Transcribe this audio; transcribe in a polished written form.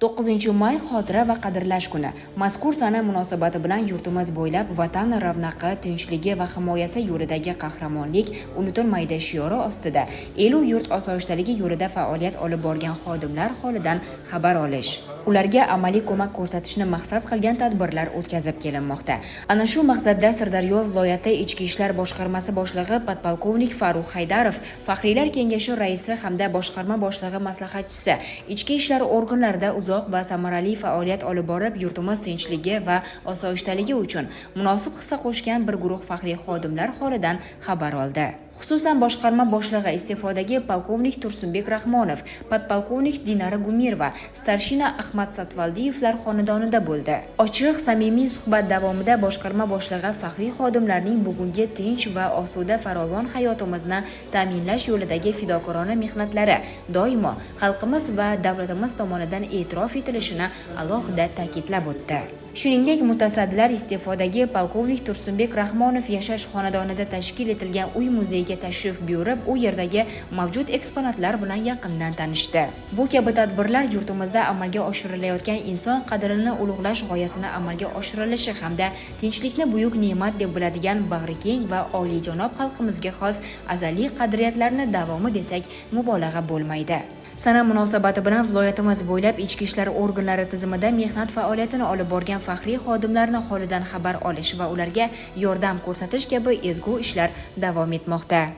9-may xotira va qadrlash kuni. Mazkur sana munosabati bilan yurtimiz bo'ylab Vatan ravnaqi, tinchligi va himoyasi yo'lidagi qahramonlik unutilmaydi shiori ostida elu yurt osoyishtaligi yo'lida faoliyat olib borgan xodimlar holidan xabar olish, ularga amaliy ko'mak ko'rsatishni maqsad qilgan tadbirlar o'tkazib kelinmoqda. Ana shu maqsadda Sirdaryo viloyati Ichki ishlar boshqarmasi boshlig'i podpolkovnik Farruh Haydarov, Faxriylar kengashi raisi hamda boshqarma boshlig'i maslahatchisi, ichki ishlar organlarida uzoq va samarali faoliyat olib borib, yurtimiz tinchligi va osoyishtaligi uchun munosib hissa qo'shgan bir guruh faxriy xodimlar holidan xabar oldi. Xususan, boshqarma boshlig'i iste'fodagi polkovnik Tursunbek Rahmonov, podpolkovnik Dinara Gumirova, starshina Ahmad Satvaldiyevlar xonadonida bo'ldi. Ochiq, samimiy suhbat davomida boshqarma boshlig'i faxriy xodimlarning bugungi tinch va osuda, farovon hayotimizni ta'minlash yo'lidagi fidokorona mehnatlari doimo xalqimiz va davlatimiz tomonidan e'tirof etilishini alohida ta'kidlab o'tdi. Shuningdek, mutasaddilar iste'fodagi polkovnik Tursunbek Rahmonov yashash xonadonida tashkil etilgan uy muzeyiga tashrif buyurib, u yerdagi mavjud eksponatlar bilan yaqindan tanishdi. Bu kabi tadbirlar yurtimizda amalga oshirilayotgan inson qadrini ulug'lash g'oyasini amalga oshirilishi hamda tinchlikni buyuk ne'mat deb biladigan bag'rikeng va oliyjanob xalqimizga xos azaliy qadriyatlarni davomi desak, mubolag'a bo'lmaydi. Sana munosabati bilan viloyatimiz bo'ylab ichki ishlar organlari tizimida mehnat faoliyatini olib borgan faxriy xodimlarni holidan xabar olish va ularga yordam ko'rsatish kabi ezgu ishlar davom etmoqda.